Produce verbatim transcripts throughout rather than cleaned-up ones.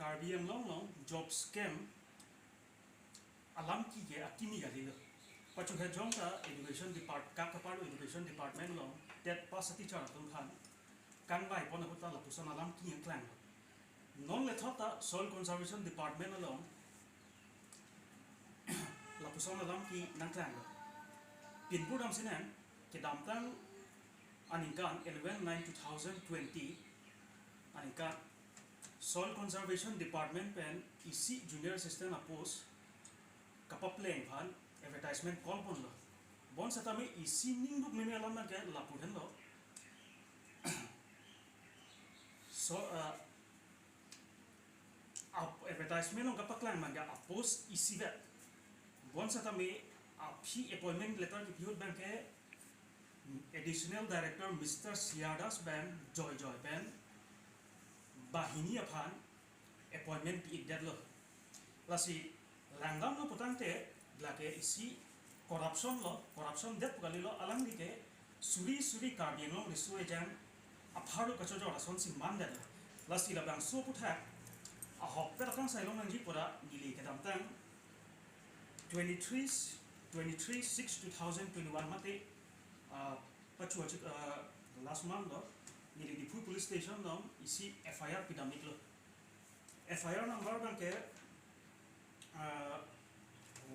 Karbi Anglong along job scam alam ke akimi kalilo. Pachu hejong ta education depart, kak kapar education department along TET pass a teacher atum aphan kangvai pon ahut ta lapuson alam ke nangklang. Non lethot ta soil conservation department along lapuson alam ke nangklang. Pinpur damsi nang kedamtang aningkan eleven nine two thousand twenty aningkan soil conservation department pen isi junior assistant a post kapapleng aphan advertisement call ponlo. Bonsetame isi ningduk meme alam nang ke lapu henlo. So, uh, ap-, advertisement along kapaklang abang ke a post isivet. Bonsetame aphi appointment letter kipi ahut abang ke Additional Director Mister C R Das abang joijoi pen banghini aphan appointment pi-ikdetlo. Lasi langdamlo putangte lake isi corruption lo, corruption det pu kalilo, alangli ke suri suri Karbi Anglong riso ejang apharlo kachojor asonsi mandetlo. Lasi labangso aputhak ahokpet akangsai longnangji pura neli kedamtang twenty-three, twenty-three six two thousand twenty-one mate, ah, pachu achik, ah, last month lo, neli Diphu Police Station along isi F I R pidam-iklo. F I R number abang ke, ah,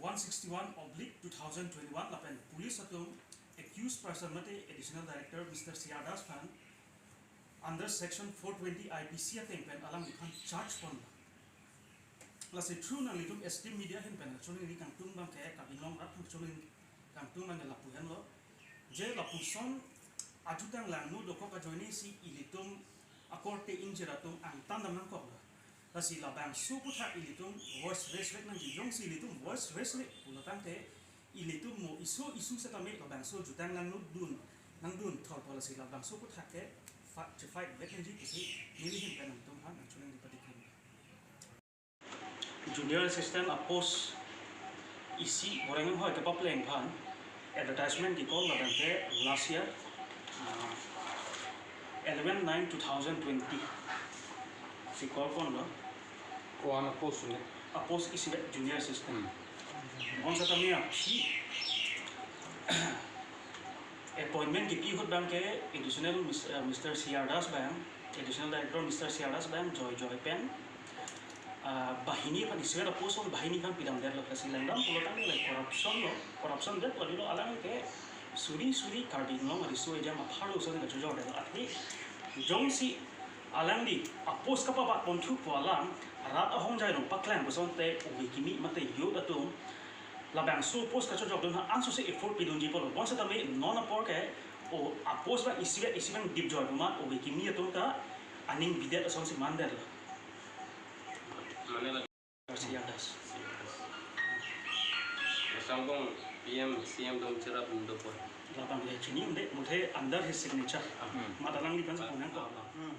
one sixty-one oblique two thousand twenty-one lapen police atum accused person mate Additional Director Mister C R Das aphan under section four twenty I P C ateng pen alangliphan charge ponlo. Lasi through nanglitum esteem media ahin pen kachiningri kangtung abang ke, Karbi Anglong rat kachiningri kangtung abang ke lapu henlo. Je lapuson ajutang langno dokok ajoinesi ilitum akorte ingjir atum angtan dam nangkoklo. Lasi labangso aputhak ilitum voice raise vek nangji, jongsi ilitum voice raise vek pulo tangte ilitum mo iso isu setame labangso jutang langno dun, nangdun thorpo, lasi labangso aputhak ke fa-, che-fight vek nangji pusi neli ahin pen nangtum aphan nangchiningri patikrim. Junior assistant a post isi Boreng Hanghoi kepapleng aphan advertisement ke-call abang ke last year, ah, eleven nine two thousand twenty si call ponlo. Ko-an a post ne? A post isi junior assistant. Hmm. Bonsetame aphi appointment kipi ahut abang ke additional Mis-, eh, Mister C R Das abang, Additional Director Mister C R Das abang joijoi pen, ah, banghini aphan isivet a post along banghini aphan pidamdetlo. Lasi langdam pulo tangte corruption lo, corruption det pu kalilo, alang ke suri suri Karbi Anglong riso ejang apharlo ason kachojordetlo. Athe jongsi alangli a post kapabat ponthu pu alam rat ahongjai along paklang pu asonte ove kimi mate youth atum labangso post kachojordun aphan ansose effort pidunji pulo. Bonsetame non apor ke o a post abang isivet isi abang dipjoi pu amat ove kimi atum ta aning bidet asonsi mandetlo. Mane la C R Das. Sangkong P M, C M atum cherapdun dopo. Labang le chini unde, muthe under his signature. Hmm. Mat alangliphan si ponang ko. Hmm.